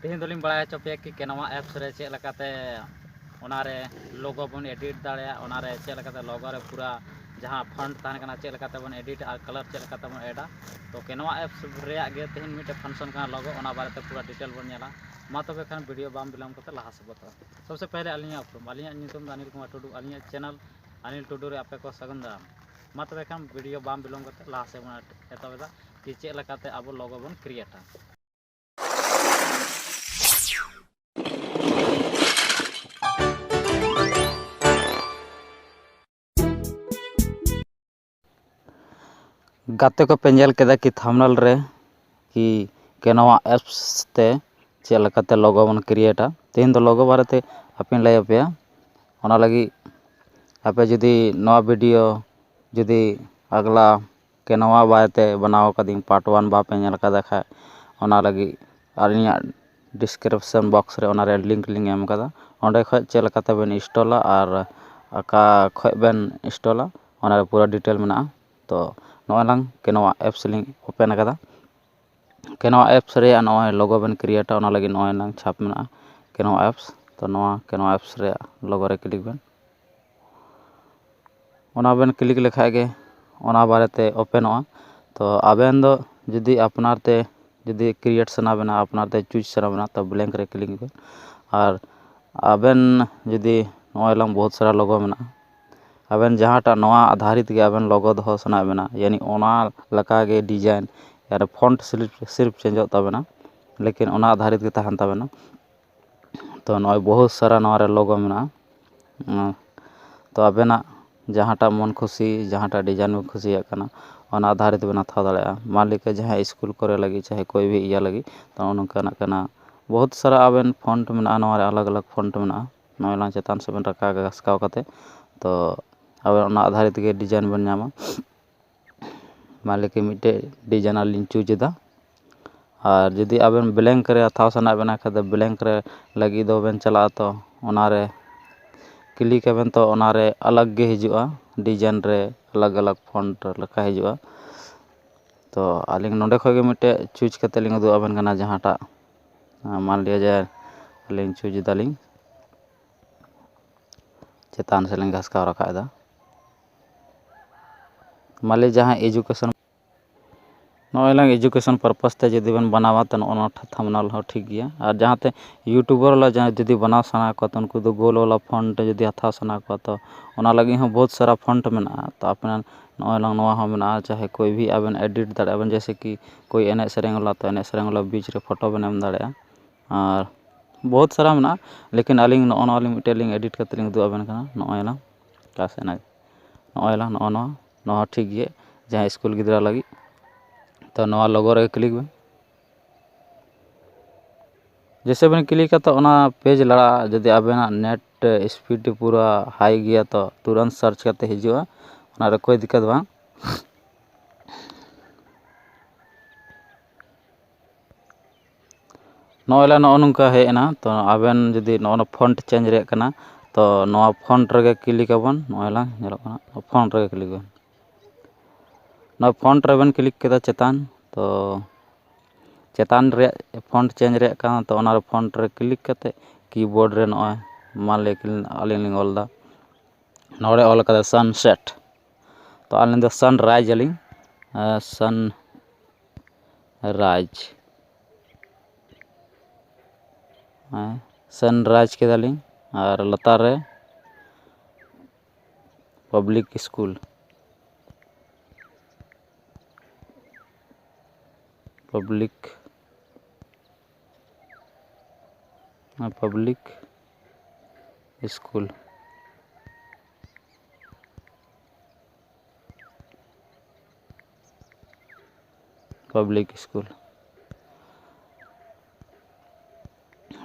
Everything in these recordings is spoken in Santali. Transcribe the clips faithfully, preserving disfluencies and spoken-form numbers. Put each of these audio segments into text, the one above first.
ᱛᱮᱦᱮᱧ ᱫᱚᱞᱤᱧ ᱵᱟᱲᱟᱭ ᱦᱚᱪᱚ ᱯᱮᱭᱟ ᱠᱤ ᱠᱮᱱᱣᱟ ᱮᱯᱥ ᱨᱮ ᱪᱮᱫ ᱞᱮᱠᱟᱛᱮ ᱚᱱᱟᱨᱮ ᱞᱳᱜᱳ ᱵᱚᱱ ᱮᱰᱤᱴ ᱫᱟᱲᱮᱭᱟᱜᱼᱟ, ᱚᱱᱟᱨᱮ ᱪᱮᱫ ᱞᱮᱠᱟᱛᱮ ᱞᱳᱜᱳ ᱨᱮ ᱯᱩᱨᱟ ᱡᱟᱦᱟᱸ ᱯᱷᱚᱱᱴ ᱛᱟᱦᱮᱱ ᱠᱟᱱᱟ ᱪᱮᱫ ᱞᱮᱠᱟᱛᱮ ᱵᱚᱱ ᱮᱰᱤᱴ ᱟᱨ ᱠᱟᱞᱟᱨ ᱪᱮᱫ ᱞᱮᱠᱟᱛᱮ ᱵᱚᱱ ᱮᱰᱟ᱾ ᱛᱚ ᱠᱮᱱᱣᱟ ᱮᱯᱥ ᱨᱮᱭᱟᱜ ᱜᱮ ᱛᱮᱦᱮᱧ ᱢᱤᱫᱴᱮᱱ ᱯᱷᱟᱱᱥᱚᱱ ᱠᱟᱱᱟ ᱞᱳᱜᱳ, ᱚᱱᱟ ᱵᱟᱨᱮᱛᱮ ᱯᱩᱨᱟ ᱰᱤᱴᱮᱞ ᱵᱚᱱ ᱧᱮᱞᱟ᱾ ᱢᱟ ᱛᱚᱵᱮ ᱠᱷᱟᱱ ᱵᱷᱤᱰᱤᱭᱳ ᱵᱟᱝ ᱵᱤᱞᱚᱢ ᱠᱟᱛᱮ ᱞᱟᱦᱟ ᱥᱮᱫ ᱵᱚᱱ ᱛᱚ ᱥᱚᱵᱥᱮ ᱯᱮᱦᱞᱮ ᱟᱹᱞᱤᱧᱟᱜ ᱩᱯᱨᱩᱢ, ᱟᱹᱞᱤᱧᱟᱜ ᱧᱩᱛᱩᱢ ᱫᱚ ᱟᱱᱤᱞ ᱠᱩᱢᱟᱨ ᱴᱩᱰᱩ, ᱟᱹᱞᱤᱧᱟᱜ ᱪᱮᱱᱮᱞ ᱟᱱᱤᱞ ᱴᱩᱰᱩ ᱨᱮ ᱟᱯᱮ ᱠᱚ ᱥᱟᱹᱜᱩᱱ ᱫᱟᱨᱟᱢ᱾ ᱢᱟ ᱛᱚᱵᱮ ᱠᱷᱟᱱ ᱵᱷᱤᱰᱤᱭᱳ ᱵᱟᱝ ᱵᱤᱞᱚᱢ ᱠᱟᱛᱮ ᱞᱟᱦᱟ ᱥᱮᱫ ᱵᱚᱱ ᱮᱛᱚᱦᱚᱵ ᱮᱫᱟ ᱠᱤ ᱪᱮᱫ ᱞᱮᱠᱟᱛᱮ ᱟᱵᱚ ᱞᱳᱜᱳ ᱵᱚᱱ ᱠᱨᱤᱭᱮᱴᱟ᱾ ᱜᱟᱛᱮ ᱠᱚᱯᱮ ᱧᱮᱞ ᱠᱮᱫᱟ ᱠᱤ ᱛᱷᱟᱢᱵᱱᱮᱞ ᱨᱮ ᱠᱤ ᱠᱮᱱᱣᱟ ᱮᱯᱥ ᱛᱮ ᱪᱮᱫ ᱞᱮᱠᱟᱛᱮ ᱞᱳᱜᱳ ᱵᱚᱱ ᱠᱨᱤᱭᱮᱴᱟ᱾ ᱛᱮᱦᱮᱧ ᱫᱚ ᱞᱳᱜᱳ ᱵᱟᱨᱮᱛᱮ ᱟᱯᱮᱧ ᱞᱟᱹᱭ ᱟᱯᱮᱭᱟ᱾ ᱚᱱᱟ ᱞᱟᱹᱜᱤᱫ ᱟᱯᱮ ᱡᱩᱫᱤ ᱱᱚᱣᱟ ᱵᱷᱤᱰᱤᱭᱳ ᱡᱩᱫᱤ ᱟᱜᱽᱞᱟ ᱠᱮᱱᱣᱟ ᱵᱟᱨᱮᱛᱮ ᱵᱮᱱᱟᱣ ᱟᱠᱟᱫᱤᱧ ᱯᱟᱨᱴ ᱚᱣᱟᱱ ᱵᱟᱯᱮ ᱧᱮᱞ ᱟᱠᱟᱫᱟ ᱠᱷᱟᱡ, ᱚᱱᱟ ᱞᱟᱹᱜᱤᱫ ᱟᱹᱞᱤᱧᱟᱜ ᱰᱤᱥᱠᱨᱤᱯᱥᱚᱱ ᱵᱚᱠᱥ ᱨᱮ ᱚᱱᱟ ᱨᱮᱭᱟᱜ ᱞᱤᱝᱠ ᱞᱤᱧ ᱮᱢ ᱟᱠᱟᱫᱟ᱾ ᱚᱸᱰᱮ ᱠᱷᱚᱡ ᱪᱮᱫ ᱞᱮᱠᱟᱛᱮ ᱵᱮᱱ ᱤᱱᱥᱴᱚᱞᱟ ᱟᱨ ᱚᱠᱟ ᱠᱷᱚᱡ ᱵᱮᱱ ᱤᱱᱥᱴᱚᱞᱟ, ᱚᱱᱟ ᱨᱮ ᱯᱩᱨᱟᱹ ᱰᱤᱴᱮᱞ ᱢᱮᱱᱟᱜᱼᱟ᱾ ᱛᱚ ᱱᱚᱜᱼᱚᱭ ᱞᱟᱝ ᱠᱮᱱᱣᱟ ᱮᱯᱥ ᱞᱤᱧ ᱳᱯᱮᱱ ᱟᱠᱟᱫᱟ᱾ ᱠᱮᱱᱣᱟ ᱮᱯᱥ ᱨᱮᱭᱟᱜ ᱱᱚᱜᱼᱚᱭ ᱞᱳᱜᱳ ᱵᱮᱱ ᱠᱨᱤᱭᱮᱴᱟ, ᱚᱱᱟ ᱞᱟᱹᱜᱤᱫ ᱱᱚᱜᱼᱚᱭ ᱱᱟᱝ ᱪᱷᱟᱯ ᱢᱮᱱᱟᱜᱼᱟ ᱠᱮᱱᱣᱟ ᱮᱯᱥ᱾ ᱛᱚ ᱱᱚᱣᱟ ᱠᱮᱱᱣᱟ ᱮᱯᱥ ᱨᱮᱭᱟᱜ ᱞᱳᱜᱳ ᱨᱮ ᱠᱞᱤᱠ ᱵᱮᱱ᱾ ᱚᱱᱟ ᱵᱮᱱ ᱠᱞᱤᱠ ᱞᱮᱠᱷᱟᱡ ᱜᱮ ᱚᱱᱟ ᱵᱟᱨᱮᱛᱮ ᱳᱯᱮᱱᱚᱜᱼᱟ᱾ ᱛᱚ ᱟᱵᱮᱱ ᱫᱚ ᱡᱩᱫᱤ ᱟᱯᱱᱟᱨ ᱛᱮ ᱡᱩᱫᱤ ᱠᱨᱤᱭᱮᱴ ᱥᱟᱱᱟ ᱵᱮᱱᱟ, ᱟᱯᱱᱟᱨ ᱛᱮ ᱪᱩᱡᱽ ᱥᱟᱱᱟ ᱵᱮᱱᱟ, ᱛᱚ ᱵᱞᱮᱝᱠ ᱨᱮ ᱠᱞᱤᱠ ᱵᱮᱱ᱾ ᱟᱨ ᱟᱵᱮᱱ ᱡᱩᱫᱤ ᱱᱚᱜᱼᱚᱭ ᱞᱟᱝ ᱵᱚᱦᱩᱛ ᱥᱟᱨᱟ ᱞᱳᱜᱳ ᱢᱮᱱᱟᱜᱼᱟ, ᱟᱵᱮᱱ ᱡᱟᱦᱟᱸᱴᱟᱜ ᱱᱚᱣᱟ ᱟᱫᱷᱟᱨᱤᱛ ᱜᱮ ᱟᱵᱮᱱ ᱞᱳᱜᱳ ᱫᱚᱦᱚ ᱥᱟᱱᱟᱭᱮᱫ ᱵᱮᱱᱟ, ᱭᱟᱱᱤ ᱚᱱᱟ ᱞᱮᱠᱟᱜᱮ ᱰᱤᱡᱟᱭᱤᱱ, ᱭᱟᱱᱤ ᱯᱷᱚᱱᱴ ᱥᱤᱨᱤᱯ ᱥᱤᱨᱤᱯ ᱪᱮᱧᱡᱚᱜ ᱛᱟᱵᱮᱱᱟ, ᱞᱮᱠᱤᱱ ᱚᱱᱟ ᱟᱫᱷᱟᱨᱤᱛ ᱜᱮ ᱛᱟᱦᱮᱱ ᱛᱟᱵᱮᱱᱟ᱾ ᱛᱚ ᱱᱚᱜᱼᱚᱭ ᱵᱚᱦᱩᱛ ᱥᱟᱨᱟ ᱱᱚᱣᱟ ᱨᱮ ᱞᱳᱜᱳ ᱢᱮᱱᱟᱜᱼᱟ᱾ ᱩᱸ, ᱛᱚ ᱟᱵᱮᱱᱟᱜ ᱡᱟᱦᱟᱸᱴᱟᱜ ᱢᱚᱱ ᱠᱷᱩᱥᱤ, ᱡᱟᱦᱟᱸᱴᱟᱜ ᱰᱤᱡᱟᱭᱤᱱ ᱵᱮᱱ ᱠᱷᱩᱥᱤᱭᱟᱜ ᱠᱟᱱᱟ, ᱚᱱᱟ ᱟᱫᱷᱟᱨᱤᱛ ᱵᱮᱱ ᱦᱟᱛᱟᱣ ᱫᱟᱲᱮᱭᱟᱜᱼᱟ᱾ ᱢᱟᱱ ᱞᱮᱠᱟ ᱡᱟᱦᱟᱸ ᱥᱠᱩᱞ ᱠᱚᱨᱮ ᱞᱟᱹᱜᱤᱫ, ᱪᱟᱦᱮ ᱠᱳᱭ ᱵᱷᱤ ᱤᱭᱟᱹ ᱞᱟᱹᱜᱤᱫ, ᱛᱚ ᱱᱚᱜᱼᱚ ᱱᱚᱝᱠᱟᱱᱟᱜ ᱠᱟᱱᱟ᱾ ᱵᱚᱦᱩᱛ ᱥᱟᱨᱟ ᱟᱵᱮᱱ ᱯᱷᱚᱱᱴ ᱢᱮᱱᱟᱜᱼᱟ, ᱱᱚᱣᱟ ᱨᱮ ᱟᱞᱟᱜᱽ ᱟᱞᱟᱜᱽ ᱯᱷᱚᱱᱴ ᱢᱮᱱᱟᱜᱼᱟ᱾ ᱱᱚᱜᱼᱚᱭ ᱞᱟᱝ ᱪᱮᱛᱟᱱ ᱥᱮᱫ ᱵᱮᱱ ᱨᱟᱠᱟᱵ ᱜᱷᱟᱥᱠᱟᱣ ᱠᱟᱛᱮ, ᱛᱚ ᱟᱵᱮᱱ ᱚᱱᱟ ᱟᱫᱷᱟᱨᱤᱛ ᱜᱮ ᱰᱤᱡᱟᱭᱤᱱ ᱵᱮᱱ ᱧᱟᱢᱟ᱾ ᱢᱟᱱ ᱞᱮᱠᱟ ᱢᱤᱫᱴᱮᱡ ᱰᱤᱡᱟᱭᱤᱱ ᱟᱹᱞᱤᱧ ᱪᱩᱡᱽ ᱮᱫᱟ᱾ ᱟᱨ ᱡᱩᱫᱤ ᱟᱵᱮᱱ ᱵᱞᱮᱝᱠ ᱨᱮ ᱦᱟᱛᱟᱣ ᱥᱟᱱᱟᱭᱮᱫ ᱵᱮᱱᱟ ᱠᱷᱟᱡ ᱫᱚ ᱵᱞᱮᱝᱠ ᱨᱮ ᱞᱟᱹᱜᱤᱫ ᱫᱚᱵᱮᱱ ᱪᱟᱞᱟᱜᱼᱟ, ᱛᱚ ᱚᱱᱟᱨᱮ ᱠᱞᱤᱠ ᱟᱵᱮᱱ, ᱛᱚ ᱚᱱᱟᱨᱮ ᱟᱞᱟᱜᱽ ᱜᱮ ᱦᱤᱡᱩᱜᱼᱟ, ᱰᱤᱡᱟᱭᱤᱱ ᱨᱮ ᱟᱞᱟᱜᱽ ᱟᱞᱟᱜᱽ ᱯᱷᱚᱱᱴ ᱞᱮᱠᱟ ᱦᱤᱡᱩᱜᱼᱟ᱾ ᱛᱚ ᱟᱹᱞᱤᱧ ᱱᱚᱸᱰᱮ ᱠᱷᱚᱡ ᱜᱮ ᱢᱤᱫᱴᱮᱡ ᱪᱩᱡᱽ ᱠᱟᱛᱮ ᱞᱤᱧ ᱩᱫᱩᱜ ᱟᱵᱮᱱ ᱠᱟᱱᱟ, ᱡᱟᱦᱟᱸᱴᱟᱜ ᱢᱟᱱ ᱞᱤᱭᱟ ᱡᱮ ᱟᱹᱞᱤᱧ ᱪᱩᱡᱽ ᱮᱫᱟᱞᱤᱧ, ᱪᱮᱛᱟᱱ ᱥᱮᱫ ᱞᱤᱧ ᱜᱷᱟᱥᱠᱟᱣ ᱨᱟᱠᱟᱵ ᱮᱫᱟ᱾ ᱢᱟᱱ ᱞᱤᱭᱟ ᱡᱟᱦᱟᱸ ᱮᱡᱩᱠᱮᱥᱚᱱ, ᱱᱚᱜᱼᱚᱭ ᱞᱟᱝ ᱮᱡᱩᱠᱮᱥᱚᱱ ᱯᱟᱨᱯᱟᱥ ᱛᱮ ᱡᱩᱫᱤ ᱵᱮᱱ ᱵᱮᱱᱟᱣᱟ, ᱛᱚ ᱱᱚᱜᱼᱚ ᱱᱚᱣᱟ ᱛᱷᱟᱢᱵᱱᱮᱞ ᱦᱚᱸ ᱴᱷᱤᱠ ᱜᱮᱭᱟ᱾ ᱟᱨ ᱡᱟᱦᱟᱸᱛᱮ ᱤᱭᱩᱴᱩᱵᱟᱨ ᱵᱟᱞᱟ ᱡᱟᱦᱟᱸᱭ ᱡᱩᱫᱤ ᱵᱮᱱᱟᱣ ᱥᱟᱱᱟ ᱠᱚᱣᱟ, ᱛᱚ ᱩᱱᱠᱩ ᱫᱚ ᱜᱳᱞ ᱵᱟᱞᱟ ᱯᱷᱚᱱᱴ ᱡᱩᱫᱤ ᱦᱟᱛᱟᱣ ᱥᱟᱱᱟ ᱠᱚᱣᱟ, ᱛᱚ ᱚᱱᱟ ᱞᱟᱹᱜᱤᱫ ᱦᱚᱸ ᱵᱚᱦᱩᱛ ᱥᱟᱨᱟ ᱯᱷᱚᱱᱴ ᱢᱮᱱᱟᱜᱼᱟ᱾ ᱛᱚ ᱟᱯᱮ ᱱᱚᱜᱼᱚᱭ ᱞᱟᱝ ᱱᱚᱣᱟ ᱦᱚᱸ ᱢᱮᱱᱟᱜᱼᱟ, ᱪᱟᱦᱮ ᱠᱳᱭ ᱵᱷᱤ ᱟᱵᱮᱱ ᱮᱰᱤᱴ ᱫᱟᱲᱮᱭᱟᱜᱼᱟ ᱵᱮᱱ, ᱡᱮᱭᱥᱮ ᱠᱤ ᱠᱳᱭ ᱮᱱᱮᱡ ᱥᱮᱨᱮᱧ ᱵᱟᱞᱟ, ᱛᱚ ᱮᱱᱮᱡ ᱥᱮᱨᱮᱧ ᱵᱟᱞᱟ ᱵᱤᱪ ᱨᱮ ᱯᱷᱳᱴᱳ ᱵᱮᱱ ᱮᱢ ᱫᱟᱲᱮᱭᱟᱜᱼᱟ᱾ ᱟᱨ ᱵᱚᱦᱩᱛ ᱥᱟᱨᱟ ᱢᱮᱱᱟᱜᱼᱟ, ᱞᱮᱠᱤᱱ ᱟᱹᱞᱤᱧ ᱱᱚᱜᱼᱚ ᱱᱚᱣᱟ ᱞᱤᱧ ᱢᱤᱫᱴᱮᱱ ᱞᱤᱧ ᱮᱰᱤᱴ ᱠᱟᱛᱮ ᱞᱤᱧ ᱩᱫᱩᱜ ᱟᱵᱮᱱ ᱠᱟᱱᱟ᱾ ᱱᱚᱜᱼᱚᱭ ᱞᱟᱝ ᱚᱠᱟ ᱥᱮᱫ ᱱᱟᱜ ᱱᱚᱜᱼᱚᱭ ᱞᱟᱝ ᱱᱚᱜᱼᱚ ᱱᱚᱣᱟ, ᱱᱚᱣᱟ ᱦᱚᱸ ᱴᱷᱤᱠ ᱜᱮᱭᱟ, ᱡᱟᱦᱟᱸᱭ ᱥᱠᱩᱞ ᱜᱤᱫᱽᱨᱟᱹ ᱞᱟᱹᱜᱤᱫ᱾ ᱛᱚ ᱱᱚᱣᱟ ᱞᱳᱜᱳ ᱨᱮ ᱠᱞᱤᱠ ᱵᱮᱱ᱾ ᱡᱮᱭᱥᱮ ᱵᱮᱱ ᱠᱞᱤᱠᱟ, ᱛᱚ ᱚᱱᱟ ᱯᱮᱡᱽ ᱞᱟᱲᱟᱜᱼᱟ᱾ ᱡᱩᱫᱤ ᱟᱵᱮᱱᱟᱜ ᱱᱮᱴ ᱥᱯᱤᱰ ᱯᱩᱨᱟᱹ ᱦᱟᱭ ᱜᱮᱭᱟ, ᱛᱚ ᱛᱩᱨᱟᱱᱛ ᱥᱟᱨᱪ ᱠᱟᱛᱮ ᱦᱤᱡᱩᱜᱼᱟ, ᱚᱱᱟ ᱨᱮ ᱠᱳᱭ ᱫᱤᱠᱠᱟᱛ ᱵᱟᱝ᱾ ᱱᱚᱜᱼᱚᱭ ᱞᱟ ᱱᱚᱜᱼᱚ ᱱᱚᱝᱠᱟ ᱦᱮᱡ ᱮᱱᱟ᱾ ᱛᱚ ᱟᱵᱮᱱ ᱡᱩᱫᱤ ᱱᱚᱜᱼᱚ ᱱᱚᱣᱟ ᱯᱷᱚᱱᱴ ᱪᱮᱧᱡᱽ ᱨᱮᱭᱟᱜ ᱠᱟᱱᱟ, ᱛᱚ ᱱᱚᱣᱟ ᱯᱷᱚᱱᱴ ᱨᱮᱜᱮ ᱠᱞᱤᱠ ᱟᱵᱚᱱ᱾ ᱱᱚᱜᱼᱚᱭ ᱞᱟ ᱧᱮᱞᱚᱜ ᱠᱟᱱᱟ, ᱯᱷᱚᱱᱴ ᱨᱮᱜᱮ ᱠᱞᱤᱠ ᱵᱮᱱ᱾ ᱱᱚᱣᱟ ᱯᱷᱚᱱᱴ ᱨᱮᱵᱮᱱ ᱠᱞᱤᱠ ᱠᱮᱫᱟ ᱪᱮᱛᱟᱱ, ᱛᱚ ᱪᱮᱛᱟᱱ ᱨᱮᱭᱟᱜ ᱯᱷᱚᱱᱴ ᱪᱮᱧᱡᱽ ᱨᱮᱭᱟᱜ ᱠᱟᱱᱟ, ᱛᱚ ᱚᱱᱟ ᱯᱷᱚᱱᱴ ᱨᱮ ᱠᱞᱤᱠ ᱠᱟᱛᱮ ᱠᱤᱵᱳᱨᱰ ᱨᱮ ᱱᱚᱜᱼᱚᱭ ᱢᱟᱱ ᱞᱤᱭᱟ ᱟᱹᱞᱤᱧ ᱞᱤᱧ ᱚᱞ ᱮᱫᱟ, ᱱᱚᱰᱮ ᱚᱞ ᱠᱟᱫᱟ ᱥᱟᱱᱥᱮᱴ, ᱛᱚ ᱟᱹᱞᱤᱧ ᱫᱚ ᱥᱟᱱᱨᱟᱭᱤᱡᱽ ᱟᱹᱞᱤᱧ, ᱥᱟᱱ ᱨᱟᱡᱽ᱾ ᱦᱮᱸ, ᱥᱟᱱᱨᱟᱡᱽ ᱠᱮᱫᱟᱞᱤᱧ᱾ ᱟᱨ ᱞᱟᱛᱟᱨ ᱨᱮ public school, public, public school. Public school,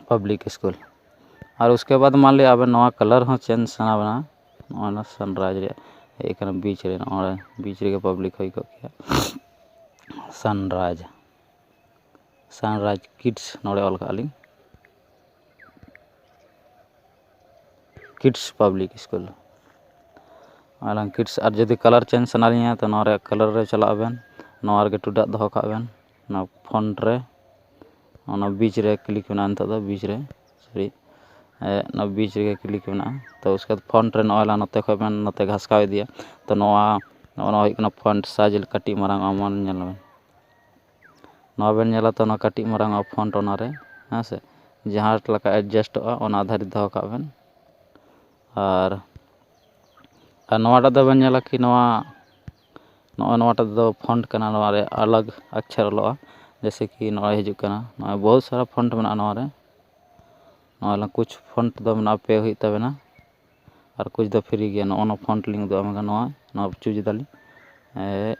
public school. ᱟᱨ ᱩᱥᱠᱮ ᱵᱟᱫᱽ ᱢᱟᱱ ᱞᱤᱭᱟ ᱟᱵᱮᱱ ᱱᱚᱣᱟ ᱠᱟᱞᱟᱨ ᱦᱚᱸ ᱪᱮᱧᱡᱽ ᱥᱟᱱᱟ ᱵᱮᱱᱟ, ᱱᱚᱜᱼᱚᱭ ᱱᱚᱣᱟ ᱥᱟᱱᱨᱟᱭᱤᱡᱽ ᱨᱮᱭᱟᱜ ᱦᱮᱡ ᱠᱟᱱᱟ ᱵᱤᱪ ᱨᱮ, ᱱᱚᱜᱼᱚᱭ ᱵᱤᱪ ᱨᱮᱜᱮ ᱯᱟᱵᱽᱞᱤᱠ ᱦᱩᱭ ᱠᱚᱜ ᱠᱮᱭᱟ᱾ ᱥᱟᱱᱨᱟᱭᱤᱡᱽ, ᱥᱟᱱᱨᱟᱭᱤᱡᱽ ᱠᱤᱰᱥ ᱱᱚᱰᱮ ᱚᱞ ᱠᱟᱜᱼᱟ ᱞᱤᱧ᱾ Kids public school. ᱟᱞᱟᱝ ᱠᱤᱰᱥ, ᱟᱨ ᱡᱩᱫᱤ ᱠᱟᱞᱟᱨ ᱪᱮᱧᱡᱽ ᱥᱟᱱᱟ ᱞᱤᱧᱟ, ᱛᱚ ᱱᱚᱣᱟ ᱨᱮᱭᱟᱜ ᱠᱟᱞᱟᱨ ᱨᱮ ᱪᱟᱞᱟᱜ ᱟᱵᱮᱱ, ᱱᱚᱣᱟ ᱨᱮᱜᱮ ᱴᱩᱰᱟᱹᱜ ᱫᱚᱦᱚ ᱠᱟᱜ ᱵᱮᱱ, ᱱᱚᱣᱟ ᱯᱷᱚᱱᱴ ᱨᱮ, ᱚᱱᱟ ᱵᱤᱪ ᱨᱮ ᱠᱞᱤᱠ ᱢᱮᱱᱟᱜᱼᱟ ᱱᱤᱛᱚᱜ ᱫᱚ, ᱵᱤᱪ ᱨᱮ, ᱥᱚᱨᱤ, ᱚᱱᱟ ᱵᱤᱪ ᱨᱮᱜᱮ ᱠᱞᱤᱠ ᱢᱮᱱᱟᱜᱼᱟ᱾ ᱛᱚ ᱩᱥᱠᱮ ᱵᱟᱫᱽ ᱯᱷᱚᱱᱴ ᱨᱮ ᱱᱚᱜᱼᱚᱭ ᱞᱟᱝ ᱱᱚᱛᱮ ᱠᱷᱚᱱ ᱵᱮᱱ ᱱᱚᱛᱮ ᱜᱷᱟᱥᱠᱟᱣ ᱤᱫᱤᱭᱟ᱾ ᱛᱚ ᱱᱚᱣᱟ, ᱱᱚᱜᱼᱚ ᱱᱚᱣᱟ ᱦᱩᱭᱩᱜ ᱠᱟᱱᱟ ᱯᱷᱚᱱᱴ ᱥᱟᱭᱤᱡᱽ, ᱠᱟᱹᱴᱤᱡ ᱢᱟᱨᱟᱝ ᱚᱜᱼᱟ, ᱧᱮᱞ ᱵᱮᱱ᱾ ᱱᱚᱣᱟ ᱵᱮᱱ ᱧᱮᱞᱟ ᱛᱚ, ᱱᱚᱣᱟ ᱠᱟᱹᱴᱤᱡ ᱢᱟᱨᱟᱝ ᱚᱜᱼᱟ ᱯᱷᱚᱱᱴ ᱚᱱᱟᱨᱮ, ᱦᱮᱸ ᱥᱮ, ᱡᱟᱦᱟᱸ ᱞᱮᱠᱟ ᱮᱰᱡᱟᱥᱴᱚᱜᱼᱟ ᱚᱱᱟ ᱟᱫᱷᱟᱨᱤᱛ ᱫᱚᱦᱚ ᱠᱟᱜ ᱵᱮᱱ᱾ ᱟᱨ, ᱟᱨ ᱱᱚᱣᱟᱴᱟᱜ ᱫᱚᱵᱮᱱ ᱧᱮᱞᱟ ᱠᱤ ᱱᱚᱣᱟ, ᱱᱚᱜᱼᱚᱭ ᱱᱚᱣᱟᱴᱟᱜ ᱫᱚ ᱯᱷᱚᱱᱴ ᱠᱟᱱᱟ, ᱱᱚᱣᱟ ᱨᱮ ᱟᱞᱟᱜᱽ ᱟᱠᱪᱷᱟᱨ ᱚᱞᱚᱜᱼᱟ, ᱡᱮᱭᱥᱮ ᱠᱤ ᱱᱚᱜᱼᱚᱭ ᱦᱤᱡᱩᱜ ᱠᱟᱱᱟ, ᱱᱚᱜᱼᱚᱭ ᱵᱚᱦᱩᱛ ᱥᱟᱨᱟ ᱯᱷᱚᱱᱴ ᱢᱮᱱᱟᱜᱼᱟ ᱱᱚᱣᱟ ᱨᱮ᱾ ᱱᱚᱣᱟ ᱨᱮ ᱠᱩᱪ ᱯᱷᱚᱱᱴ ᱫᱚ ᱢᱮᱱᱟᱜᱼᱟ, ᱯᱮ ᱦᱩᱭᱩᱜ ᱛᱟᱵᱮᱱᱟ, ᱟᱨ ᱠᱩᱪ ᱫᱚ ᱯᱷᱨᱤ ᱜᱮᱭᱟ᱾ ᱱᱚᱜᱼᱚ ᱱᱚᱣᱟ ᱯᱷᱚᱱᱴ ᱞᱤᱧ ᱩᱫᱩᱜ ᱟᱵᱮᱱ ᱠᱟᱱᱟ, ᱱᱚᱣᱟ, ᱱᱚᱣᱟ ᱪᱩᱡᱽ ᱫᱟᱞᱤᱧ᱾ ᱮ,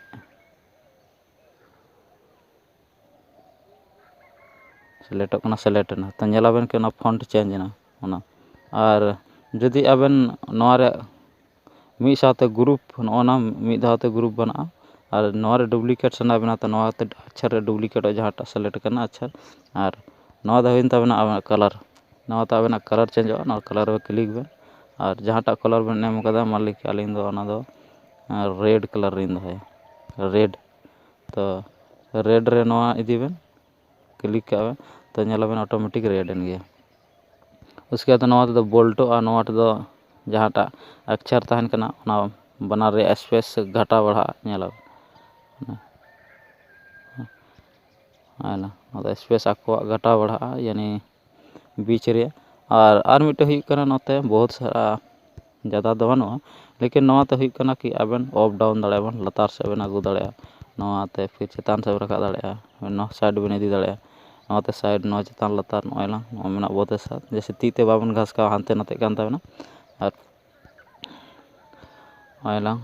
ᱥᱤᱞᱮᱠᱴᱚᱜ ᱠᱟᱱᱟ, ᱥᱤᱞᱮᱠᱴ ᱮᱱᱟ᱾ ᱛᱚ ᱧᱮᱞᱟᱵᱮᱱ ᱠᱤ ᱚᱱᱟ ᱯᱷᱚᱱᱴ ᱪᱮᱧᱡᱽ ᱮᱱᱟ ᱚᱱᱟ᱾ ᱟᱨ ᱡᱩᱫᱤ ᱟᱵᱮᱱ ᱱᱚᱣᱟ ᱨᱮ ᱢᱤᱫ ᱥᱟᱶᱛᱮ ᱜᱨᱩᱯ, ᱱᱚᱜᱼᱚ ᱱᱟ ᱢᱤᱫ ᱫᱷᱟᱣ ᱛᱮ ᱜᱨᱩᱯ ᱵᱮᱱᱟᱜᱼᱟ, ᱟᱨ ᱱᱚᱣᱟ ᱨᱮ ᱰᱩᱯᱞᱤᱠᱮᱴ ᱥᱟᱱᱟ ᱵᱮᱱᱟ, ᱛᱚ ᱱᱚᱣᱟ ᱛᱮ ᱟᱪᱪᱷᱟ ᱨᱮ ᱰᱩᱯᱞᱤᱠᱮᱴᱚᱜᱼᱟ, ᱡᱟᱦᱟᱸᱴᱟᱜ ᱥᱤᱞᱮᱠᱴ ᱠᱟᱱᱟ ᱟᱪᱪᱷᱟ᱾ ᱟᱨ ᱱᱚᱣᱟ ᱫᱚ ᱦᱩᱭᱮᱱ ᱛᱟᱵᱮᱱᱟ ᱟᱵᱮᱱᱟᱜ ᱠᱟᱞᱟᱨ᱾ ᱱᱚᱣᱟ ᱛᱮ ᱟᱵᱮᱱᱟᱜ ᱠᱟᱞᱟᱨ ᱪᱮᱧᱡᱚᱜᱼᱟ, ᱱᱚᱣᱟ ᱠᱟᱞᱟᱨ ᱨᱮ ᱠᱞᱤᱠ ᱵᱮᱱ᱾ ᱟᱨ ᱡᱟᱦᱟᱸᱴᱟᱜ ᱠᱟᱞᱟᱨ ᱵᱮᱱ ᱮᱢ ᱠᱟᱫᱟ, ᱢᱟᱱ ᱞᱤ ᱠᱤ ᱟᱹᱞᱤᱧ ᱫᱚ ᱚᱱᱟ ᱫᱚ ᱨᱮᱰ ᱠᱟᱞᱟᱨ ᱞᱤᱧ ᱫᱚᱦᱚᱭᱟ, ᱨᱮᱰ᱾ ᱛᱚ ᱨᱮᱰ ᱨᱮ ᱱᱚᱣᱟ ᱤᱫᱤ ᱵᱮᱱ, ᱠᱞᱤᱠ ᱠᱟᱜ ᱵᱮᱱ, ᱛᱚ ᱧᱮᱞᱟᱵᱮᱱ ᱚᱴᱳᱢᱮᱴᱤᱠ ᱨᱮᱰ ᱮᱱ ᱜᱮᱭᱟ᱾ ᱩᱥᱠᱮ ᱵᱟᱫᱽ ᱱᱚᱣᱟ ᱛᱮᱫᱚ ᱵᱳᱞᱴᱚᱜᱼᱟ, ᱱᱚᱣᱟ ᱛᱮᱫᱚ ᱡᱟᱦᱟᱸᱴᱟᱜ ᱟᱠᱪᱷᱟᱨ ᱛᱟᱦᱮᱱ ᱠᱟᱱᱟ ᱚᱱᱟ ᱵᱟᱱᱟᱨ ᱨᱮᱭᱟᱜ ᱥᱯᱮᱥ ᱜᱷᱟᱴᱟᱣ ᱵᱟᱲᱦᱟᱜᱼᱟ, ᱧᱮᱞᱟᱵᱮᱱ᱾ ᱟᱭᱞᱟ, ᱱᱚᱣᱟ ᱫᱚ ᱥᱯᱮᱥ ᱟᱠᱚᱣᱟᱜ ᱜᱷᱟᱴᱟᱣ ᱵᱟᱲᱦᱟᱜᱼᱟ, ᱭᱟᱱᱤ ᱵᱤᱪ ᱨᱮᱭᱟᱜ᱾ ᱟᱨ, ᱟᱨ ᱢᱤᱫᱴᱮᱡ ᱦᱩᱭᱩᱜ ᱠᱟᱱᱟ ᱱᱚᱛᱮ ᱵᱚᱦᱩᱛ ᱥᱟᱨᱟ ᱡᱟᱫᱟ ᱫᱚ ᱵᱟᱹᱱᱩᱜᱼᱟ, ᱞᱮᱠᱤᱱ ᱱᱚᱣᱟ ᱛᱮ ᱦᱩᱭᱩᱜ ᱠᱟᱱᱟ ᱠᱤ ᱟᱵᱮᱱ ᱟᱯ ᱰᱟᱣᱩᱱ ᱫᱟᱲᱮᱭᱟᱜᱼᱟ ᱵᱮᱱ, ᱞᱟᱛᱟᱨ ᱥᱮᱫ ᱵᱮᱱ ᱟᱹᱜᱩ ᱫᱟᱲᱮᱭᱟᱜᱼᱟ, ᱱᱚᱣᱟ ᱛᱮ ᱯᱷᱤᱨ ᱪᱮᱛᱟᱱ ᱥᱮᱫ ᱵᱮᱱ ᱨᱟᱠᱟᱵ ᱫᱟᱲᱮᱭᱟᱜᱼᱟ, ᱱᱚᱣᱟ ᱥᱟᱭᱤᱰ ᱵᱮᱱ ᱤᱫᱤ ᱫᱟᱲᱮᱭᱟᱜᱼᱟ, ᱱᱚᱣᱟ ᱛᱮ ᱥᱟᱭᱤᱰ, ᱱᱚᱣᱟ ᱪᱮᱛᱟᱱ ᱞᱟᱛᱟᱨ, ᱱᱚᱜᱼᱚᱭ ᱞᱟᱝ ᱱᱚᱣᱟ ᱢᱮᱱᱟᱜ ᱵᱚᱛᱮ ᱥᱟᱛ, ᱡᱮᱭᱥᱮ ᱛᱤ ᱛᱮ ᱵᱟᱵᱮᱱ ᱜᱷᱟᱥᱠᱟᱣᱟ ᱦᱟᱱᱛᱮ ᱱᱟᱛᱮᱜ ᱠᱟᱱ ᱛᱟᱵᱮᱱᱟ᱾ ᱟᱨ ᱱᱚᱜᱼᱚᱭ ᱞᱟᱝ,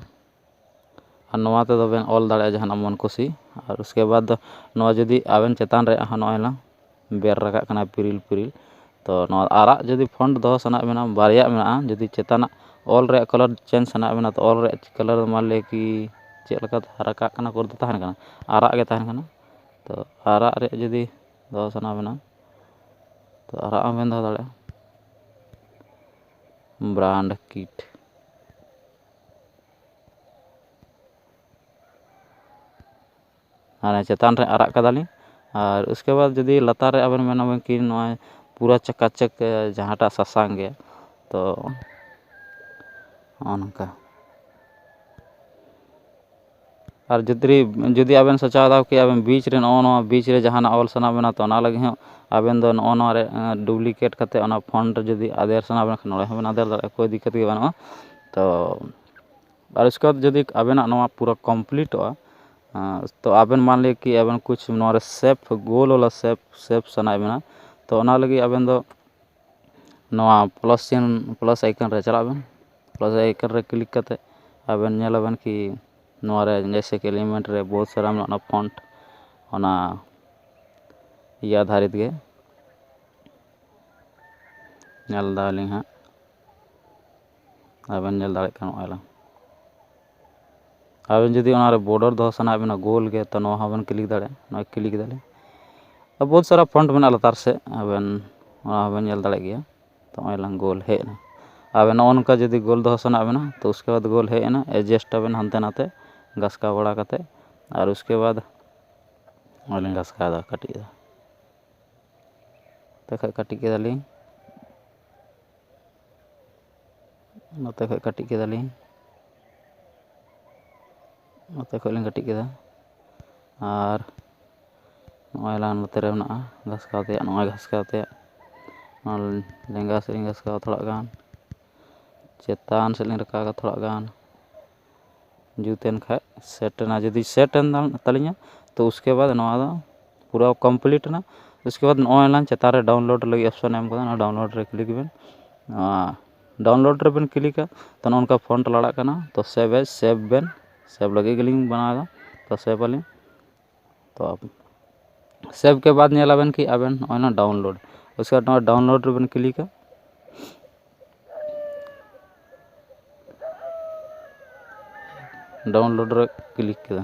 ᱟᱨ ᱱᱚᱣᱟ ᱛᱮᱫᱚ ᱵᱮᱱ ᱚᱞ ᱫᱟᱲᱮᱭᱟᱜᱼᱟ ᱡᱟᱦᱟᱱᱟᱜ ᱢᱚᱱ ᱠᱩᱥᱤ᱾ ᱟᱨ ᱩᱥᱠᱮ ᱵᱟᱫᱽ ᱫᱚ ᱱᱚᱣᱟ ᱡᱩᱫᱤ ᱟᱵᱮᱱ ᱪᱮᱛᱟᱱ ᱨᱮ ᱱᱚᱜᱼᱚᱭ ᱞᱟᱝ ᱵᱮᱨ ᱨᱟᱠᱟᱵ ᱠᱟᱱᱟ ᱯᱤᱨᱤᱞ ᱯᱤᱨᱤᱞ᱾ ᱛᱚ ᱱᱚᱣᱟ ᱟᱨᱟᱜ ᱡᱩᱫᱤ ᱯᱷᱚᱱᱴ ᱫᱚᱦᱚ ᱥᱟᱱᱟᱭᱮᱫ ᱵᱮᱱᱟ, ᱵᱟᱨᱭᱟ ᱢᱮᱱᱟᱜᱼᱟ, ᱡᱩᱫᱤ ᱪᱮᱛᱟᱱᱟᱜ ᱚᱞ ᱨᱮᱭᱟᱜ ᱠᱟᱞᱟᱨ ᱪᱮᱧᱡᱽ ᱥᱟᱱᱟᱭᱮᱫ ᱵᱮᱱᱟ, ᱛᱚ ᱚᱞ ᱨᱮᱭᱟᱜ ᱠᱟᱞᱟᱨ ᱢᱟᱱ ᱞᱤᱭᱟ ᱠᱤ ᱪᱮᱫ ᱞᱮᱠᱟ ᱨᱟᱠᱟᱵ ᱠᱟᱱᱟ, ᱠᱚᱨᱮ ᱫᱚ ᱛᱟᱦᱮᱱ ᱠᱟᱱᱟ, ᱟᱨᱟᱜ ᱜᱮ ᱛᱟᱦᱮᱱ ᱠᱟᱱᱟ᱾ ᱛᱚ ᱟᱨᱟᱜ ᱨᱮᱭᱟᱜ ᱡᱩᱫᱤ ᱫᱚᱦᱚ ᱥᱟᱱᱟ ᱵᱮᱱᱟ, ᱛᱚ ᱟᱨᱟᱜ ᱦᱚᱸ ᱵᱮᱱ ᱫᱚᱦᱚ ᱫᱟᱲᱮᱭᱟᱜᱼᱟ, ᱵᱨᱟᱱᱰ ᱠᱤᱴ᱾ ᱟᱨ ᱪᱮᱛᱟᱱ ᱨᱮ ᱟᱨᱟᱜ ᱠᱟᱫᱟᱞᱤᱧ, ᱟᱨ ᱩᱥᱠᱮ ᱵᱟᱫᱽ ᱡᱩᱫᱤ ᱞᱟᱛᱟᱨ ᱨᱮ ᱟᱵᱮᱱ ᱢᱮᱱᱟᱵᱮᱱ ᱠᱤ ᱱᱚᱜᱼᱚᱭ ᱯᱩᱨᱟᱹ ᱪᱟᱠᱟᱪᱟᱠ ᱡᱟᱦᱟᱸᱴᱟᱜ ᱥᱟᱥᱟᱝ ᱜᱮ, ᱛᱚ ᱱᱚᱜᱼᱚ ᱱᱚᱝᱠᱟ᱾ ᱟᱨ ᱡᱩᱫᱤ ᱡᱩᱫᱤ ᱟᱵᱮᱱ ᱥᱚᱪᱟᱣ ᱫᱟ ᱠᱤ ᱟᱵᱮᱱ ᱵᱤᱪ ᱨᱮ ᱱᱚᱜᱼᱚ ᱱᱚᱣᱟ ᱵᱤᱪ ᱨᱮ ᱡᱟᱦᱟᱱᱟᱜ ᱚᱞ ᱥᱟᱱᱟ ᱵᱮᱱᱟ, ᱛᱚ ᱚᱱᱟ ᱞᱟᱹᱜᱤᱫ ᱦᱚᱸ ᱟᱵᱮᱱ ᱫᱚ ᱱᱚᱜᱼᱚ ᱱᱚᱣᱟ ᱨᱮ ᱰᱩᱯᱞᱤᱠᱮᱴ ᱠᱟᱛᱮ ᱚᱱᱟ ᱯᱷᱚᱱᱴ ᱡᱩᱫᱤ ᱟᱫᱮᱨ ᱥᱟᱱᱟ ᱵᱮᱱ ᱠᱷᱟᱱ ᱱᱚᱰᱮ ᱦᱚᱸᱵᱮᱱ ᱟᱫᱮᱨ ᱫᱟᱲᱮᱭᱟᱜᱼᱟ, ᱠᱳᱭ ᱫᱤᱠᱠᱟᱛ ᱜᱮ ᱵᱟᱹᱱᱩᱜᱼᱟ᱾ ᱛᱚ ᱟᱨ ᱩᱥᱠᱮ ᱵᱟᱫᱽ ᱡᱩᱫᱤ ᱟᱵᱮᱱᱟᱜ ᱱᱚᱣᱟ ᱯᱩᱨᱟᱹ ᱠᱚᱢᱯᱞᱤᱴᱚᱜᱼᱟ, ᱛᱚ ᱟᱵᱮᱱ ᱢᱟᱱ ᱞᱤᱭᱟ ᱠᱤ ᱟᱵᱮᱱ ᱠᱩᱪ ᱱᱚᱣᱟ ᱨᱮ ᱥᱮᱯ ᱜᱳᱞ ᱣᱟᱞᱟ ᱥᱮᱯ ᱥᱮᱯ ᱥᱟᱱᱟᱭᱮᱫ ᱵᱮᱱᱟ, ᱛᱚ ᱚᱱᱟ ᱞᱟᱹᱜᱤᱫ ᱟᱵᱮᱱ ᱫᱚ ᱱᱚᱣᱟ ᱯᱞᱟᱥ ᱪᱤᱱ ᱯᱞᱟᱥ ᱟᱭᱠᱚᱱ ᱨᱮ ᱪᱟᱞᱟᱜ ᱵᱮᱱ᱾ ᱯᱞᱟᱥ ᱟᱭᱠᱚᱱ ᱨᱮ ᱠᱞᱤᱠ ᱠᱟᱛᱮ ᱟᱵᱮᱱ ᱧᱮᱞ ᱟᱵᱮᱱ ᱠᱤ ᱱᱚᱣᱟ ᱨᱮ ᱡᱮᱭᱥᱮ ᱠᱤ ᱮᱞᱤᱢᱮᱱᱴ ᱨᱮ ᱵᱚᱦᱩᱛ ᱥᱟᱨᱟ ᱢᱮᱱᱟᱜᱼᱟ ᱚᱱᱟ ᱯᱷᱚᱱᱴ, ᱚᱱᱟ ᱤᱭᱟᱹ ᱟᱫᱷᱟᱨᱤᱛ ᱜᱮ ᱧᱮᱞ ᱫᱟᱞᱤᱧ ᱦᱟᱸᱜ᱾ ᱟᱵᱮᱱ ᱧᱮᱞ ᱫᱟᱲᱮᱭᱟᱜ ᱠᱟᱱᱟ ᱱᱚᱜᱼᱚᱭ ᱞᱟᱝ ᱟᱵᱮᱱ ᱡᱩᱫᱤ ᱚᱱᱟᱨᱮ ᱵᱚᱰᱟᱨ ᱫᱚᱦᱚ ᱥᱟᱱᱟᱭᱮᱫ ᱵᱮᱱᱟ ᱜᱳᱞ ᱜᱮ, ᱛᱚ ᱱᱚᱣᱟ ᱦᱚᱸᱵᱮᱱ ᱠᱞᱤᱠ ᱫᱟᱲᱮᱭᱟᱜᱼᱟ᱾ ᱱᱚᱜᱼᱚᱭ ᱠᱞᱤᱠ ᱫᱟᱞᱤᱧ᱾ ᱟᱨ ᱵᱚᱦᱩᱛ ᱥᱟᱨᱟ ᱯᱷᱚᱱᱴ ᱢᱮᱱᱟᱜᱼᱟ ᱞᱟᱛᱟᱨ ᱥᱮᱫ, ᱟᱵᱮᱱ ᱚᱱᱟ ᱦᱚᱸᱵᱮᱱ ᱧᱮᱞ ᱫᱟᱲᱮᱭᱟᱜ ᱜᱮᱭᱟ᱾ ᱛᱚ ᱱᱚᱜᱼᱚᱭ ᱞᱟᱝ ᱜᱳᱞ ᱦᱮᱡ ᱮᱱᱟ᱾ ᱟᱵᱮᱱ ᱱᱚᱜᱼᱚ ᱱᱚᱝᱠᱟ ᱡᱩᱫᱤ ᱜᱳᱞ ᱫᱚᱦᱚ ᱥᱟᱱᱟᱭᱮᱫ ᱵᱮᱱᱟ, ᱛᱚ ᱩᱥᱠᱮ ᱵᱟᱫᱽ ᱜᱳᱞ ᱦᱮᱡ ᱮᱱᱟ, ᱮᱰᱡᱟᱥᱴ ᱟᱵᱮᱱ ᱦᱟᱱᱛᱮ ᱱᱟᱛᱮ ᱜᱷᱟᱥᱠᱟᱣ ᱵᱟᱲᱟ ᱠᱟᱛᱮ᱾ ᱟᱨ ᱩᱥᱠᱮ ᱵᱟᱫᱽ ᱱᱚᱜᱼᱚᱭ ᱞᱤᱧ ᱜᱷᱟᱥᱠᱟᱣ ᱮᱫᱟ ᱠᱟᱹᱴᱤᱡ ᱫᱚ᱾ ᱱᱚᱛᱮ ᱠᱷᱚᱡ ᱠᱟᱹᱴᱤᱡ ᱠᱮᱫᱟᱞᱤᱧ, ᱱᱚᱛᱮ ᱠᱷᱚᱡ ᱠᱟᱹᱴᱤᱡ ᱠᱮᱫᱟᱞᱤᱧ, ᱱᱚᱛᱮ ᱠᱷᱚᱡ ᱞᱤᱧ ᱠᱟᱹᱴᱤᱡ ᱠᱮᱫᱟ᱾ ᱟᱨ ᱱᱚᱜᱼᱚᱭ ᱞᱟᱝ ᱱᱚᱛᱮ ᱨᱮ ᱢᱮᱱᱟᱜᱼᱟ ᱜᱷᱟᱥᱠᱟᱣ ᱛᱮᱭᱟᱜ, ᱱᱚᱜᱼᱚᱭ ᱜᱷᱟᱥᱠᱟᱣ ᱛᱮᱭᱟᱜ᱾ ᱱᱚᱣᱟ ᱞᱮᱸᱜᱟ ᱥᱮᱫ ᱞᱤᱧ ᱜᱷᱟᱥᱠᱟᱣᱟ ᱛᱷᱚᱲᱟ ᱜᱟᱱ, ᱪᱮᱛᱟᱱ ᱥᱮᱫ ᱞᱤᱧ ᱨᱟᱠᱟᱵᱟ ᱛᱷᱚᱲᱟ ᱜᱟᱱ᱾ ᱡᱩᱛ ᱮᱱ ᱠᱷᱟᱡ ᱥᱮᱴ ᱮᱱᱟ᱾ ᱡᱩᱫᱤ ᱥᱮᱴ ᱮᱱ ᱛᱟᱞᱤᱧᱟ, ᱛᱚ ᱩᱥᱠᱮ ᱵᱟᱫᱽ ᱱᱚᱣᱟ ᱫᱚ ᱯᱩᱨᱟᱹ ᱠᱚᱢᱯᱞᱤᱴ ᱮᱱᱟ᱾ ᱩᱥᱠᱮ ᱵᱟᱫᱽ ᱱᱚᱜᱼᱚᱭ ᱞᱟᱝ ᱪᱮᱛᱟᱱ ᱨᱮ ᱰᱟᱣᱩᱱᱞᱳᱰ ᱞᱟᱹᱜᱤᱫ ᱚᱯᱥᱚᱱ ᱮ ᱮᱢ ᱠᱟᱫᱟ, ᱚᱱᱟ ᱰᱟᱣᱩᱱᱞᱳᱰ ᱨᱮ ᱠᱞᱤᱠ ᱵᱮᱱ᱾ ᱱᱚᱣᱟ ᱰᱟᱣᱩᱱᱞᱳᱰ ᱨᱮᱵᱮᱱ ᱠᱞᱤᱠᱟ, ᱛᱚ ᱱᱚᱜᱼᱚ ᱱᱚᱝᱠᱟ ᱯᱷᱚᱱᱴ ᱞᱟᱲᱟᱜ ᱠᱟᱱᱟ᱾ ᱛᱚ ᱥᱮᱵᱷ ᱮᱡᱽ, ᱥᱮᱵᱷ ᱵᱮᱱ, ᱥᱮᱵᱷ ᱞᱟᱹᱜᱤᱫ ᱜᱮᱞᱤᱧ ᱵᱮᱱᱟᱣ ᱮᱫᱟ᱾ ᱛᱚ ᱥᱮᱵᱷ ᱟᱹᱞᱤᱧ᱾ ᱛᱚ ᱥᱮᱵᱷ ᱠᱮ ᱵᱟᱫᱽ ᱧᱮᱞ ᱟᱵᱮᱱ ᱠᱤ ᱟᱵᱮᱱ ᱱᱚᱜᱼᱚᱭ ᱱᱚᱣᱟ ᱰᱟᱣᱩᱱᱞᱳᱰ, ᱩᱥᱠᱮ ᱵᱟᱫᱽ ᱱᱚᱣᱟ ᱰᱟᱣᱩᱱᱞᱳᱰ ᱨᱮᱵᱮᱱ ᱠᱞᱤᱠᱟ᱾ ᱰᱟᱣᱩᱱᱞᱳᱰ ᱨᱮ ᱠᱞᱤᱠ ᱠᱮᱫᱟ᱾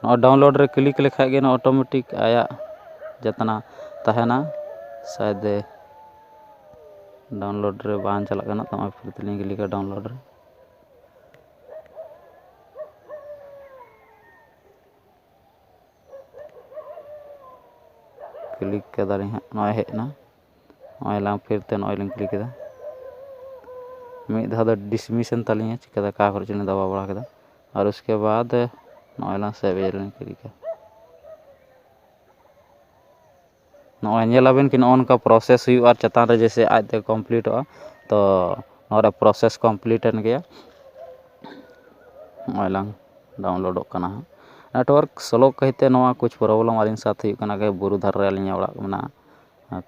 ᱱᱚᱣᱟ ᱰᱟᱣᱩᱱᱞᱳᱰ ᱨᱮ ᱠᱞᱤᱠ ᱞᱮᱠᱷᱟᱡ ᱜᱮ ᱱᱚᱣᱟ ᱚᱴᱳᱢᱮᱴᱤᱠ ᱟᱭᱟᱜ ᱡᱟᱛᱱᱟ ᱛᱟᱦᱮᱱᱟ᱾ ᱥᱟᱭᱫᱮ ᱰᱟᱣᱩᱱᱞᱳᱰ ᱨᱮ ᱵᱟᱝ ᱪᱟᱞᱟᱜ ᱠᱟᱱᱟ, ᱛᱚ ᱱᱚᱜᱼᱚᱭ ᱯᱷᱤᱨ ᱛᱮᱞᱤᱧ ᱠᱞᱤᱠᱟ ᱰᱟᱣᱩᱱᱞᱳᱰ ᱨᱮ᱾ ᱠᱞᱤᱠ ᱠᱮᱫᱟᱞᱤᱧ ᱦᱟᱸᱜ, ᱱᱚᱜᱼᱚᱭ ᱦᱮᱡ ᱮᱱᱟ᱾ ᱱᱚᱜᱼᱚᱭ ᱞᱟᱝ ᱯᱷᱤᱨ ᱛᱮ ᱱᱚᱜᱼᱚᱭ ᱞᱤᱧ ᱠᱞᱤᱠ ᱠᱮᱫᱟ᱾ ᱢᱤᱫ ᱫᱷᱟᱣ ᱫᱚ ᱰᱤᱥᱢᱤᱥ ᱮᱱ ᱛᱟᱹᱞᱤᱧᱟ, ᱪᱤᱠᱟᱹᱛᱮ ᱚᱠᱟ ᱠᱚᱨᱮ ᱪᱚᱞᱤᱧ ᱫᱟᱵᱟᱣ ᱵᱟᱲᱟ ᱠᱮᱫᱟ᱾ ᱟᱨ ᱩᱥᱠᱮ ᱵᱟᱫ ᱱᱚᱜᱼᱚᱭ ᱞᱟᱝ ᱥᱮᱵᱷ ᱮᱡ ᱨᱮᱞᱤᱧ ᱠᱞᱤᱠᱟ᱾ ᱱᱚᱜᱼᱚᱭ ᱧᱮᱞ ᱟᱵᱮᱱ ᱠᱤ ᱱᱚᱜᱼᱚ ᱱᱚᱝᱠᱟ ᱯᱨᱚᱥᱮᱥ ᱦᱩᱭᱩᱜᱼᱟ, ᱟᱨ ᱪᱮᱛᱟᱱ ᱨᱮ ᱡᱮᱭᱥᱮ ᱟᱡ ᱛᱮ ᱠᱚᱢᱯᱞᱤᱴᱚᱜᱼᱟ᱾ ᱛᱚ ᱱᱚᱣᱟ ᱨᱮ ᱯᱨᱚᱥᱮᱥ ᱠᱚᱢᱯᱞᱤᱴ ᱮᱱ ᱜᱮᱭᱟ᱾ ᱱᱚᱜᱼᱚᱭ ᱞᱟᱝ ᱰᱟᱣᱩᱱᱞᱳᱰᱚᱜ ᱠᱟᱱᱟ ᱦᱟᱸᱜ᱾ ᱱᱮᱴᱣᱟᱨᱠ ᱥᱞᱳ ᱠᱷᱟᱹᱛᱤᱨ ᱛᱮ ᱱᱚᱣᱟ ᱠᱩᱪ ᱯᱨᱚᱵᱞᱮᱢ ᱟᱹᱞᱤᱧ ᱥᱟᱛᱷ ᱦᱩᱭᱩᱜ ᱠᱟᱱᱟ, ᱠᱤ ᱵᱩᱨᱩ ᱫᱷᱟᱨᱮ ᱨᱮ ᱟᱹᱞᱤᱧᱟᱜ ᱚᱲᱟᱜ ᱢᱮᱱᱟᱜᱼᱟ᱾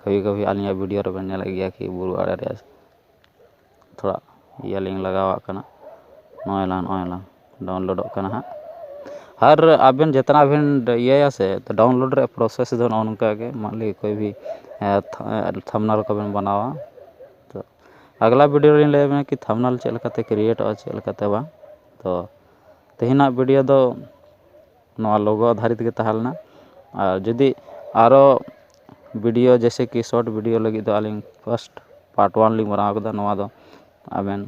ᱠᱟᱹᱵᱷᱤ ᱠᱟᱹᱵᱷᱤ ᱟᱹᱞᱤᱧᱟᱜ ᱵᱷᱤᱰᱤᱭᱳ ᱨᱮᱵᱮᱱ ᱧᱮᱞᱮᱫ ᱜᱮᱭᱟ ᱠᱤ ᱵᱩᱨᱩ ᱟᱲᱮ ᱨᱮ ᱛᱷᱚᱲᱟ ᱤᱭᱟᱹ ᱞᱤᱧ ᱞᱟᱜᱟᱣᱟᱜ ᱠᱟᱱᱟ᱾ ᱱᱚᱜᱼᱚᱭ ᱞᱟᱝ, ᱱᱚᱜᱼᱚᱭ ᱞᱟᱝ ᱰᱟᱣᱩᱱᱞᱳᱰᱚᱜ ᱠᱟᱱᱟ ᱦᱟᱸᱜ᱾ ᱟᱨ ᱟᱵᱮᱱ ᱡᱮᱛᱱᱟ ᱵᱮᱱ ᱤᱭᱟᱹᱭᱟ ᱥᱮ, ᱛᱚ ᱰᱟᱣᱩᱱᱞᱳᱰ ᱨᱮᱭᱟᱜ ᱯᱨᱚᱥᱮᱥ ᱫᱚ ᱱᱚᱜᱼᱚ ᱱᱚᱝᱠᱟ ᱜᱮ᱾ ᱢᱟᱱ ᱞᱤ ᱠᱳᱭ ᱵᱷᱤ, ᱮ, ᱛᱷ-, ᱮ, ᱛᱷᱟᱢᱵᱱᱮᱞ ᱠᱚᱵᱮᱱ ᱵᱮᱱᱟᱣᱟ᱾ ᱛᱚ ᱟᱜᱽᱞᱟ ᱵᱷᱤᱰᱤᱭᱳ ᱨᱮᱞᱤᱧ ᱞᱟᱹᱭ ᱟᱵᱮᱱᱟ ᱠᱤ ᱛᱷᱟᱢᱵᱱᱮᱞ ᱪᱮᱫ ᱞᱮᱠᱟᱛᱮ ᱠᱨᱤᱭᱮᱴᱚᱜᱼᱟ, ᱪᱮᱫ ᱞᱮᱠᱟᱛᱮ ᱵᱟᱝ᱾ ᱛᱚ ᱛᱮᱦᱮᱧᱟᱜ ᱵᱷᱤᱰᱤᱭᱳ ᱫᱚ ᱱᱚᱣᱟ ᱞᱳᱜᱳ ᱟᱫᱷᱟᱨᱤᱛ ᱜᱮ ᱛᱟᱦᱮᱸ ᱞᱮᱱᱟ᱾ ᱟᱨ ᱡᱩᱫᱤ ᱟᱨᱚ ᱵᱷᱤᱰᱤᱭᱳ ᱡᱮᱭᱥᱮ ᱠᱤ ᱥᱚᱨᱴ ᱵᱷᱤᱰᱤᱭᱳ ᱞᱟᱹᱜᱤᱫ ᱫᱚ ᱟᱹᱞᱤᱧ ᱯᱷᱟᱥᱴ ᱯᱟᱨᱴ ᱳᱣᱟᱱ ᱞᱤᱧ ᱵᱮᱱᱟᱣ ᱠᱟᱫᱟ᱾ ᱱᱚᱣᱟ ᱫᱚ ᱟᱵᱮᱱ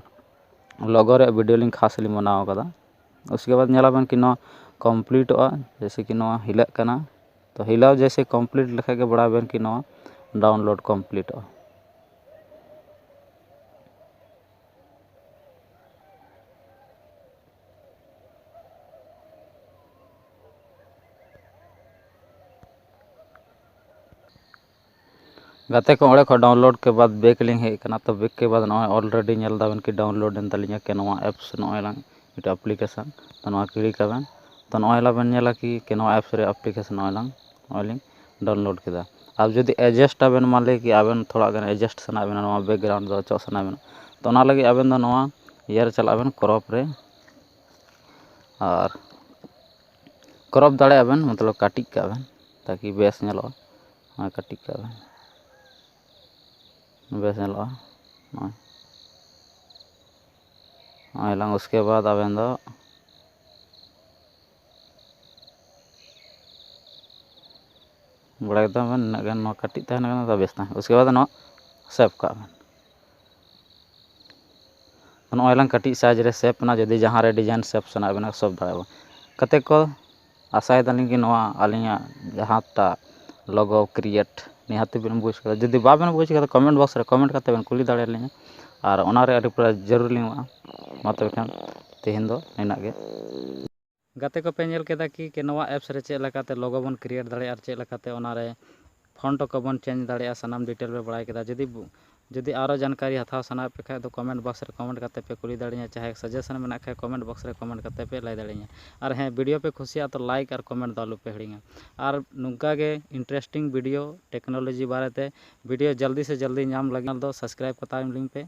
ᱞᱳᱜᱳ ᱨᱮᱭᱟᱜ ᱵᱷᱤᱰᱤᱭᱳ ᱞᱤᱧ ᱠᱷᱟᱥ ᱞᱤᱧ ᱵᱮᱱᱟᱣ ᱠᱟᱫᱟ᱾ ᱩᱥᱠᱮ ᱵᱟᱫ ᱧᱮᱞ ᱟᱵᱮᱱ ᱠᱤ ᱱᱚᱣᱟ ᱠᱚᱢᱯᱞᱤᱴᱚᱜᱼᱟ, ᱡᱮᱭᱥᱮ ᱠᱤ ᱱᱚᱣᱟ ᱦᱤᱞᱟᱹᱜ ᱠᱟᱱᱟ᱾ ᱛᱚ ᱦᱤᱞᱟᱹᱣ ᱡᱮᱭᱥᱮ ᱠᱚᱢᱯᱞᱤᱴ ᱞᱮᱠᱷᱟᱡ ᱜᱮ ᱵᱟᱲᱟᱭ ᱵᱮᱱ ᱠᱤ ᱱᱚᱣᱟ ᱰᱟᱣᱩᱱᱞᱳᱰ ᱠᱚᱢᱯᱞᱤᱴᱚᱜᱼᱟ᱾ ᱜᱟᱛᱮ ᱠᱚ, ᱚᱸᱰᱮ ᱠᱷᱚᱱ ᱰᱟᱣᱩᱱᱞᱳᱰ ᱠᱮ ᱵᱟᱫ ᱵᱮᱠ ᱞᱤᱧ ᱦᱮᱡ ᱟᱠᱟᱱᱟ᱾ ᱛᱚ ᱵᱮᱠ ᱠᱮ ᱵᱟᱫ ᱱᱚᱜᱼᱚᱭ ᱚᱞᱨᱮᱰᱤ ᱧᱮᱞ ᱫᱟᱵᱮᱱ ᱠᱤ ᱰᱟᱣᱩᱱᱞᱳᱰ ᱮᱱ ᱛᱟᱹᱞᱤᱧᱟ ᱠᱮᱱᱣᱟ ᱮᱯᱥ, ᱱᱚᱜᱼᱚᱭ ᱞᱟᱝ ᱢᱤᱫᱴᱮᱱ ᱟᱯᱞᱤᱠᱮᱥᱚᱱ᱾ ᱛᱚ ᱱᱚᱣᱟ ᱠᱞᱤᱠ ᱟᱵᱮᱱ᱾ ᱛᱚ ᱱᱚᱜᱼᱚᱭ ᱞᱟᱵᱮᱱ ᱧᱮᱞᱟ ᱠᱤ ᱠᱮᱱᱣᱟ ᱮᱯᱥ ᱨᱮ ᱟᱯᱞᱤᱠᱮᱥᱚᱱ ᱱᱚᱜᱼᱚᱭ ᱞᱟᱝ, ᱱᱚᱜᱼᱚᱭ ᱞᱤᱧ ᱰᱟᱣᱩᱱᱞᱳᱰ ᱠᱮᱫᱟ᱾ ᱟᱨ ᱡᱩᱫᱤ ᱮᱰᱡᱟᱥᱴ ᱟᱵᱮᱱ, ᱢᱟᱱ ᱞᱤ ᱠᱤ ᱟᱵᱮᱱ ᱛᱷᱚᱲᱟ ᱜᱟᱱ ᱮᱰᱡᱟᱥᱴ ᱥᱟᱱᱟᱭᱮᱫ ᱵᱮᱱᱟ, ᱱᱚᱣᱟ ᱵᱮᱠᱜᱨᱟᱣᱩᱱᱰ ᱫᱚ ᱚᱪᱚᱜ ᱥᱟᱱᱟᱭᱮᱫ ᱵᱮᱱᱟ, ᱛᱚ ᱚᱱᱟ ᱞᱟᱹᱜᱤᱫ ᱟᱵᱮᱱ ᱫᱚ ᱱᱚᱣᱟ ᱤᱭᱟᱹ ᱨᱮ ᱪᱟᱞᱟᱜ ᱟᱵᱮᱱ, ᱠᱨᱚᱯ ᱨᱮ, ᱟᱨ ᱠᱨᱚᱯ ᱫᱟᱲᱮᱭᱟᱜᱼᱟ ᱵᱮᱱ, ᱢᱚᱛᱞᱚᱵ ᱠᱟᱹᱴᱤᱡ ᱠᱟᱜ ᱵᱮᱱ, ᱛᱟᱠᱤ ᱵᱮᱥ ᱧᱮᱞᱚᱜᱼᱟ᱾ ᱱᱚᱜᱼᱚᱭ ᱠᱟᱹᱴᱤᱡ ᱠᱟᱜ ᱵᱮᱱ, ᱵᱮᱥ ᱧᱮᱞᱚᱜᱼᱟ᱾ ᱱᱚᱜᱼᱚᱭ, ᱱᱚᱜᱼᱚᱭ ᱞᱟᱝ, ᱩᱥᱠᱮ ᱵᱟᱫ ᱟᱵᱮᱱ ᱫᱚ ᱵᱟᱲᱟᱭ ᱠᱮᱫᱟ ᱵᱮᱱ, ᱱᱤᱱᱟᱹᱜ ᱜᱟᱱ ᱱᱚᱣᱟ ᱠᱟᱹᱴᱤᱡ ᱛᱟᱦᱮᱱ ᱠᱟᱱᱟ, ᱛᱚ ᱵᱮᱥ ᱛᱟᱦᱮᱱ, ᱩᱥᱠᱮ ᱵᱟᱫ ᱱᱚᱣᱟ ᱥᱮᱵᱷ ᱠᱟᱜ ᱵᱮᱱ᱾ ᱱᱚᱜᱼᱚᱭ ᱞᱟᱝ ᱠᱟᱹᱴᱤᱡ ᱥᱟᱭᱤᱡᱽ ᱨᱮ ᱥᱮᱵᱷ ᱮᱱᱟ᱾ ᱡᱩᱫᱤ ᱡᱟᱦᱟᱸ ᱨᱮ ᱰᱤᱡᱟᱭᱤᱱ ᱥᱮᱵᱷ ᱥᱟᱱᱟᱭᱮᱫ ᱵᱮᱱᱟ, ᱥᱮᱵᱷ ᱫᱟᱲᱮᱭᱟᱜᱼᱟ ᱵᱚᱱ᱾ ᱜᱟᱛᱮ ᱠᱚ, ᱟᱥᱟᱭ ᱫᱟᱞᱤᱧ ᱠᱤ ᱱᱚᱣᱟ ᱟᱹᱞᱤᱧᱟᱜ ᱡᱟᱦᱟᱸᱴᱟᱜ logo create ᱱᱤᱦᱟᱹᱛ ᱵᱮᱱ ᱵᱩᱡᱽ ᱠᱟᱫᱟ᱾ ᱡᱩᱫᱤ ᱵᱟᱵᱮᱱ ᱵᱩᱡᱽ ᱠᱟᱫᱟ, comment box ᱨᱮ comment ᱠᱟᱛᱮ ᱵᱮᱱ ᱠᱩᱞᱤ ᱫᱟᱲᱮᱭᱟᱞᱤᱧᱟ, ᱟᱨ ᱚᱱᱟᱨᱮ ᱟᱹᱰᱤ ᱯᱩᱨᱟᱹ ᱡᱟᱹᱨᱩᱲ ᱞᱤᱧ ᱮᱢᱚᱜᱼᱟ᱾ ᱢᱟ ᱛᱚᱵᱮ ᱠᱷᱟᱱ ᱛᱮᱦᱮᱧ ᱫᱚ ᱱᱤᱱᱟᱹᱜ ᱜᱮ᱾ ᱜᱟᱛᱮ ᱠᱚᱯᱮ ᱧᱮᱞ ᱠᱮᱫᱟ ᱠᱤ ᱠᱤ ᱱᱚᱣᱟ apps ᱨᱮ ᱪᱮᱫ ᱞᱮᱠᱟᱛᱮ logo ᱵᱚᱱ create ᱫᱟᱲᱮᱭᱟᱜᱼᱟ ᱟᱨ ᱪᱮᱫ ᱞᱮᱠᱟᱛᱮ ᱚᱱᱟᱨᱮ font ᱠᱚᱵᱚᱱ change ᱫᱟᱲᱮᱭᱟᱜᱼᱟ, ᱥᱟᱱᱟᱢ detail ᱯᱮ ᱵᱟᱲᱟᱭ ᱠᱮᱫᱟ᱾ ᱡᱩᱫᱤ ᱵᱩ- ᱡᱩᱫᱤ ᱟᱨᱚ ᱡᱟᱱᱠᱟᱨᱤ ᱦᱟᱛᱟᱣ ᱥᱟᱱᱟᱭᱮᱫ ᱯᱮ ᱠᱷᱟᱡ ᱫᱚ comment box ᱨᱮ comment ᱠᱟᱛᱮ ᱯᱮ ᱠᱩᱞᱤ ᱫᱟᱲᱮᱧᱟ, ᱪᱟᱦᱮ suggestion ᱢᱮᱱᱟᱜ ᱠᱷᱟᱡ comment box ᱨᱮ comment ᱠᱟᱛᱮ ᱯᱮ ᱞᱟᱹᱭ ᱫᱟᱲᱮᱧᱟ᱾ ᱟᱨ ᱦᱮᱸ, video ᱯᱮ ᱠᱩᱥᱤᱭᱟᱜᱼᱟ ᱛᱚ like ᱟᱨ comment ᱫᱚ ᱟᱞᱚ ᱯᱮ ᱦᱤᱲᱤᱧᱟ᱾ ᱟᱨ ᱱᱚᱝᱠᱟ ᱜᱮ interesting video technology ᱵᱟᱨᱮᱛᱮ video ᱡᱚᱞᱫᱤ ᱥᱮ ᱡᱚᱞᱫᱤ ᱧᱟᱢ ᱞᱟᱹᱜᱤᱫ ᱫᱚ subscribe ᱠᱟᱛᱟᱣ ᱞᱤᱧ ᱯᱮ᱾